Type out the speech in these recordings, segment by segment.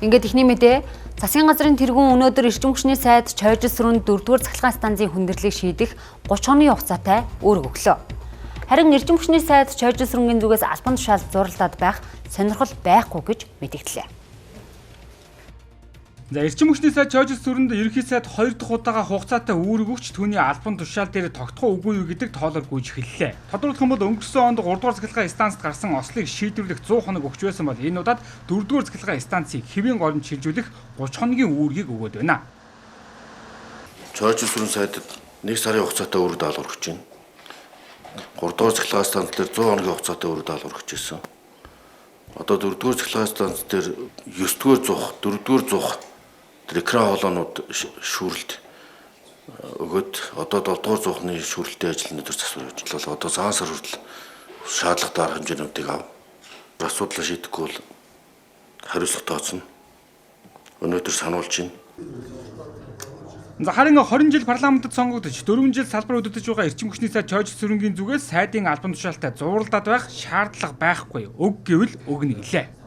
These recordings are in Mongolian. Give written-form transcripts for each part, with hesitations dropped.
Ингээд ихний мэдээ, засгийн газрын тэргүүн өнөөдөр эрчим хүчний сайд Чойжил сүрэнд 4-р цахилгаан станцын хүндэрлийг шийдэх 30 хоногийн хугацаатай үүрэг өглөө. Харин эрчим хүчний сайд Чойжил сүрэнгийн зүгээс албан тушаал зуралдаад байх сонирхол байхгүй гэж мэдгдлээ. За, эрчим хүчний сайд Чойжил сүрэнд ерөнхий сайд 2 дахь удаага хугацаатай үүрэг өгч түүний албан тушаал дээр тогтох үгүй юу гэдэг тоолоор гүйж эхэллээ. Тодорхойлох юм бол өнгөрсөн онд 3 дугаар цахилгаан станцад гарсан ослыг шийдвэрлэх 100 хоног өгч байсан бол энэ удаад 4 дугаар цахилгаан станцыг хэвийн горимд шилжүүлэх 30 хоногийн үүргийг өгөөд байна. Чойжил сүрэн сайдад 1 сарын хугацаатай үүрэг даалгавар өгч байна. 3 дугаар цахилгаан станц дээр 100 хоногийн хугацаатай үүрэг даалгавар өгч ирсэн. Одоо 4 дугаар цахилгаан станц дээр 9 дугаар зуух, 4 дугаар зуух тэр экран хоолоонууд шүүрэлт өгөөд одоо 7 дугаар зуухны шүүрэлтийн ажил өнөөдөр засвар явж байна. Одоо цагаан сар хүртэл шаардлагатай арга хэмжээнүүдийг ав. Асуудлаа шийдэхгүй бол хариуцлага тооцно. Өнөөдөр сануулж байна. За, харин 20 жил парламентод сонгогдож 4 жил салбар удирдах байгаа эрчим хүчний сайд Чойжил сүрэнгийн зүгээс сайдын албан тушаалтай зууралдаад байх шаардлага байхгүй. Өг гэвэл өгнө гэлээ.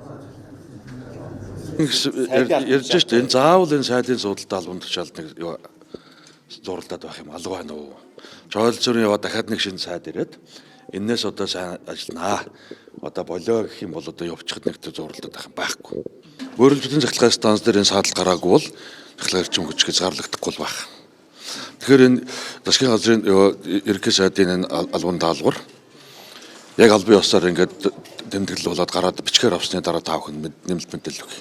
Ярьж шít энэ заавал энэ сайдын суудалд албан тушаалд нэг зурлаад байх юм алга байна уу? Чойжил сүрэн яваа дахиад нэг шинэ сайд ирээд энээс одоо сайн ажилланаа. Одоо болио гэх юм бол одоо явчихад нэгт зурлаад байх юм байхгүй. Бөөрөлжүүдийн цахилгаан станц дээр энэ саадал гараагүй бол цахилгаан эрчим хүч хязгаарлагдахгүй л байх. Тэгэхээр энэ засгийн газрын ерөнхий сайдын энэ албан даалгавар яг албан ёсоор ингээд тэмдэглэл болоод гараад бичгээр авсны дараа та бүхэн нэмэлт мэдээлэл өгье.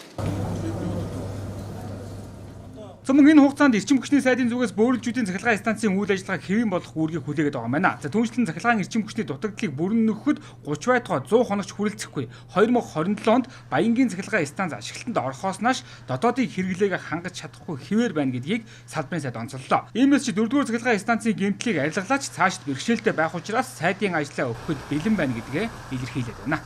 Мөн энэ хугацаанд эрчим хүчний сайдын зүгээс бөөрөлжүүдийн цахилгаан станцын үйл ажиллагааг хэвийн болох үүргийг хүлээгээд байгаа юм байна. За, түүнчлэн цахилгаан эрчим хүчний дутагдлыг бүрэн нөхөхөд 30 байтугай 100 хоногч хүрэлцэхгүй. 2027 онд Баянгийн цахилгаан станц ашиглалтанд орохоос нааш дотоодын хэрэглээг хангаж чадахгүй хэвээр байна гэдгийг салбарын сайд онцоллоо. Иймээс чи 4-р цахилгаан станцын гэмтлийг арилгалаач цаашд бэрхшээлтэй байх учраас сайдын ажлаа өгөхөд бэлэн байна гэдгээ илэрхийлээд байна.